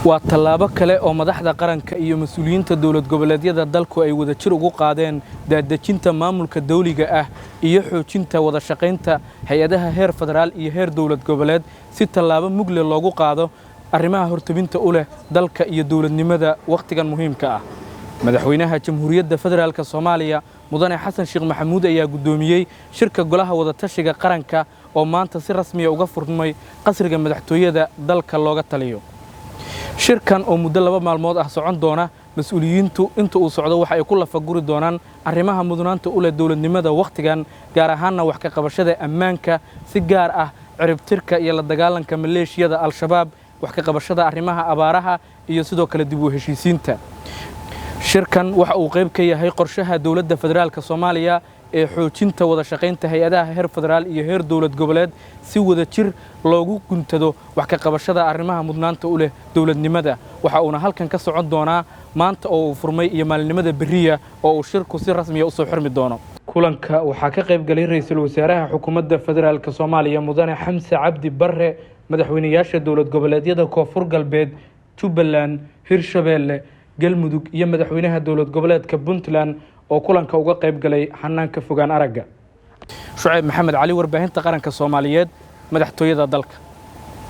Waa tallaabo kale oo madaxda qaranka iyo mas-uuliyiinta dowlad goboleedyada dalku ay wadajir ugu qaadeen daadejinta maamulka dawliga ah iyo xoojinta wada shaqaynta hay-adaha heer federaal iyo heer dowlad goboleed si tallaabo mugle loogu qaado arrimaha hortebinta u leh dalka iyo dowladnimada wakhtigan muhiimka ah. Madaxweynaha Jamhuuriyadda Federaalka Soomaaliya, Mudane Xasan Sheekh Maxamuud, ayaa guddoomiyey shirka Golaha Wadatashiga Qaranka oo maanta si rasmiya uga furmay qasriga madaxtooyada dalka looga taliyo. Shirkan oo muddo 2 maalmood ah socon doona, mas-uuliyiintu inta uu socdo waxa ay ku lafaguri doonaan arrimaha mudnaanta u leh dowladnimada wakhtigan, gaar ahaanna wax ka qabashada ammaanka, si gaar ah ciribtirka iyo la dagaalanka maleeshiyada Al-Shabaab, wax ka qabashada arrimaha abaaraha iyo sidoo kale dib u heshiisiinta. Shirkan waxa uu qayb ka yahay qorshaha dowladda federaalka Soomaaliya ee xoojinta wada shaqaynta hay-adaha heer federaal iyo heer dowlad goboleed si wada jir loogu guntado wax ka qabashada arrimaha mudnaanta u leh dowladnimada. Waxa uuna halkan ka socon doonaa maanta oo uu furmay iyo maalinimada berriya oo uu shirku si rasmiya usoo xirmi doono. Kulanka waxaa ka qayb galay ra-iisul wasaaraha xukuumadda federaalka Soomaaliya, Mudane Xamse Cabdi Barre, madaxweynayaasha dowlad goboleedyada Koonfur Galbeed, Jubbaland, Hirshabeelle, Galmudug iyo madaxweynaha dowlad goboleedka Puntland oo kulanka uga qayb galay xanaanka fogaan aragga. Shucayb Maxamed Cali, warbaahinta qaranka Soomaaliyeed, madaxtooyada dalka.